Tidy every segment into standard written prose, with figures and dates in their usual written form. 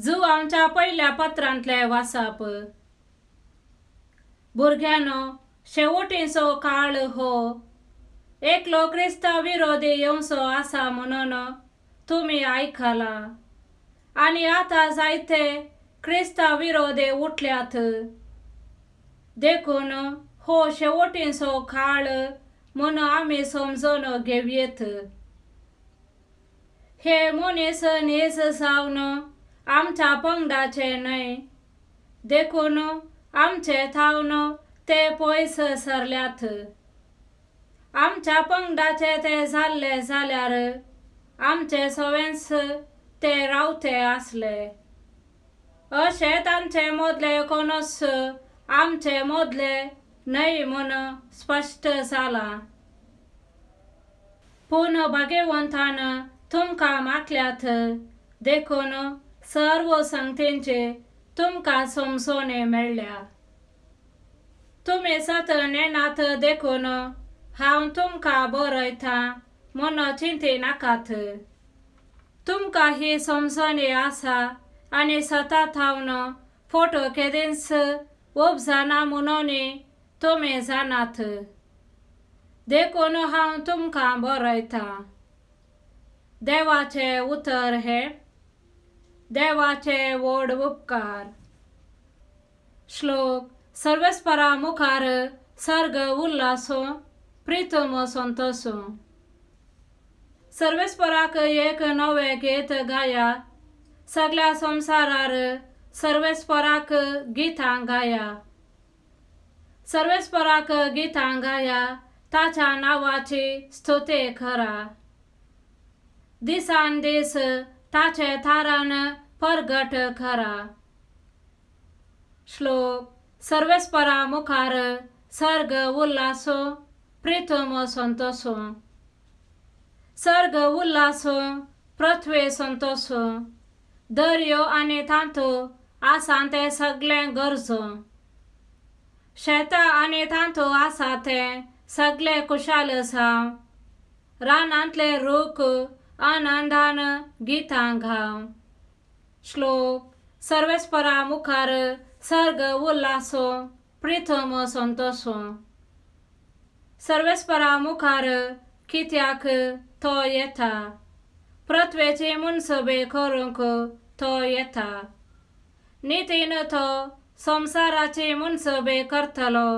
जुवांच्या पयल्या पत्रांतलें वाचप. भुरग्यांनो, शेवटीचो काळ हो. एकलो क्रिस्तांव विरोधी येवचो आसा म्हणून तुमी आयकलां, आनी आतां जायते क्रिस्तांव विरोधी उठल्यात. देखून हो शेवटीचो काळ म्हूण आमी समजून घेवयेत. हे मनीस नीज जावन आमच्या पंगडाचे न्हय, देखून आमचे थावन ते पयस सरल्यात. आमच्या पंगडाचे ते जाल्ले जाल्यार आमचे सवेंच ते रावते आसले. अशें तांचे मदले कोणूच आमचे मदले न्हय म्हूण स्पश्ट जालां. पूण भाग्यवंतान तुमकां मागल्यात, देखून सर्व संगतींचे तुमकां समजोवणी मेळ्ळ्या. तुमी सत नेनात, देखून हांव तुमकां बरयतां म्हूण चिंती नाकात. तुमकां ही समजणी आसा आनी सता थावन फोटो केदींच उपजना म्हणून तुमी जाणात, देखून हांव तुमकां बरयतां. देवाचें उतर हें. देवाचे व्हड उपकार. श्लोक. सर्वेस्परा मुखार सर्ग उल्लासो, प्रितम संतोसो. सर्वेस्पराक एक नवें गीत गाया. सगल्या संवसारार सर्वेस्पराक गितां गाया. सर्वेस्पराक गितां गाया, ताच्या नांवाची स्तुती करा. दिसान दीस ताचे थारान परगट करा. श्लोक. सर्वेस्परा मुखार सर्ग उल्लासो, प्रितम संतोसो. सर्ग उल्लासो, पृथ्वी संतोसो. दर्यो आनी तांतू आसा तें सगळें गरजो. शेतां आनी तांतू आसा तें सगळें खुशाल जावं. रानांतले रूख आनंदान गितां गाव. श्लोक. सर्वेस्परा मुखार सर्ग उल्लासो, प्रितम संतोसो. सर्वेस्परा मुखार कित्याक तो येता, पृथ्वेची मुनसबे करूंक तो येता. नितीन तो संवसाराची मुनसबे करतलो,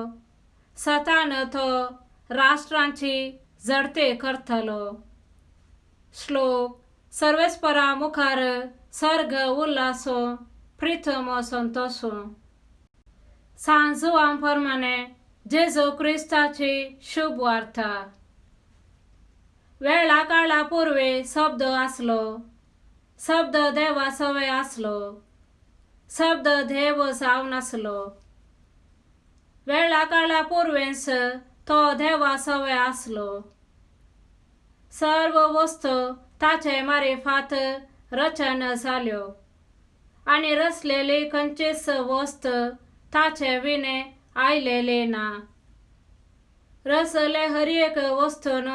सतान तो राष्ट्रांची जडते करतलो. श्लोक. सर्वेस्परा मुखार सर्ग उल्लासो, प्रितम संतोसो. सांजुआं प्रमाणे जेजू क्रिस्ताची शुभ वार्ता. वेळा काळा पुर्वी शब्द आसलो, शब्द देवा सवे आसलो, शब्द देव जावन आसलो. वेळा काळा पुर्वीच तो देवा सवे आसलो. सर्व वस्तू ताचे मारिफात रचन जाल्यो आनी रचलेली खंयचीच वस्त ताचे विणे आयलेली ना. रचले हर एक वस्तून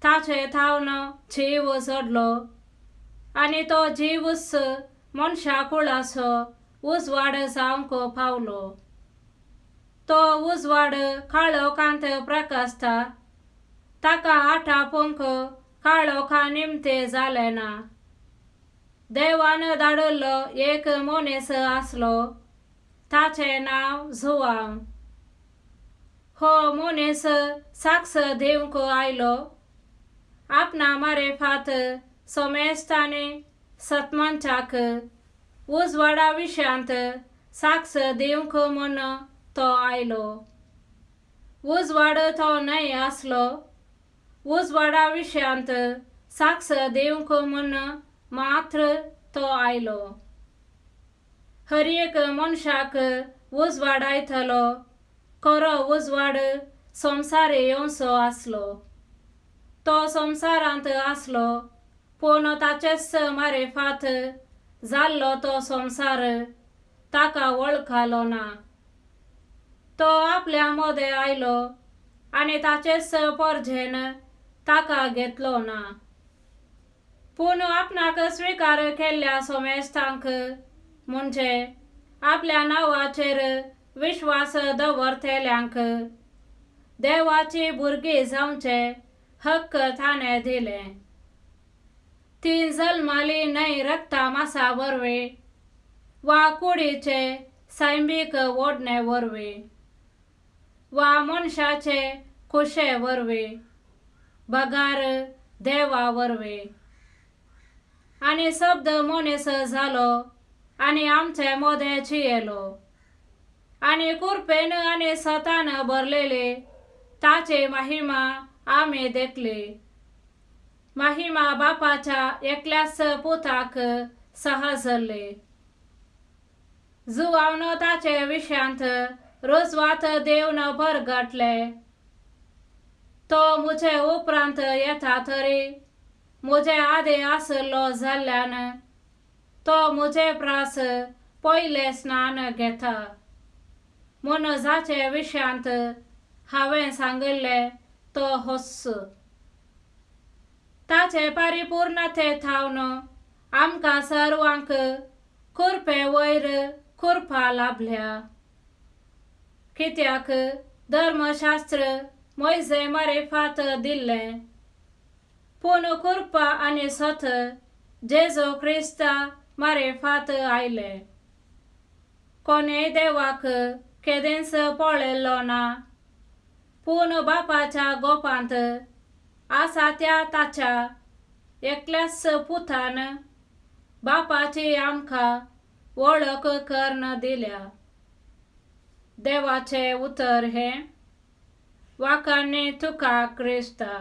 ताचे थावन जीव चडलो आनी तो जीवच मनशा कुळाचो उजवाड जावंक पावलो. तो उजवाड काळोखांत प्रकाशता, ताका आटापूंक काळोखा निमते जालें ना. देवान धाडिल्लो एक मनीस आसलो, ताचें नांव जुवांव. हो मनीस साक्ष दिवंक आयलो, आपणा मारिफात समेस्तांनी सतमनच्याक उजवाडा विशयांत साक्ष दिवंक म्हूण तो आयलो. उजवाड तो न्हय आसलो, उजवाडा विशयांत साक्ष दिवंक म्हूण मात्र तो आयलो. हर एक मनशाक उजवाडायतलो खरो उजवाड संवसार येवचो आसलो. तो संवसारांत आसलो, पूण ताचेच मारिफात जाल्लो तो संवसार ताका वळखलो ना. तो आपल्या मदें आयलो आनी ताचेच परजेन ताका घेतलो ना. पूण आपणाक स्विकार केल्ल्या समेस्तांक म्हणजे आपल्या नांवाचेर विश्वास दवरतल्यांक देवाची भुरगीं जावचे हक्क ताणें दिले. ती जल्माली न्हय रक्ता मासा वरवीं वा कुडीचे सैमीक ओडणे वरवीं वा मनशाचे खुशे वरवीं बगार देवा वरवीं. आनी शब्द मनीस जालो आनी आमचे मदें जियेलो आनी कुरपेन आनी सतान भरलेले ताची महिमा आमी देखली. महिमा बापाच्या एकल्याच पुताक सहजल्ली. जुवावन ताचे विशयांत रुजवात देवन परगटले. तो म्हजे उपरांत येता तरी म्हजे आदीं आसलो जाल्ल्यान तो म्हजे प्रास पयलें स्नान घेता. म्हूण जाचे विशयांत हांवें सांगिल्लें तो होच. ताचे परिपूर्णते थावन आमकां सर्वांक कुरपे वयर कुरपा लाभल्या. कित्याक धर्मशास्त्र मोयजे मारिफात दिल्लें, पूण कुरपा आनी सत जेजू क्रिस्ता मारिफात आयले. कोणेय देवाक केदेंच पळयलो ना, पूण बापाच्या गोपांत आसा त्या ताच्या एकल्याच पुतान बापाची आमकां वळख करून दिल्या. देवाचें उतर हें. वाखाणी तुका क्रिस्ता.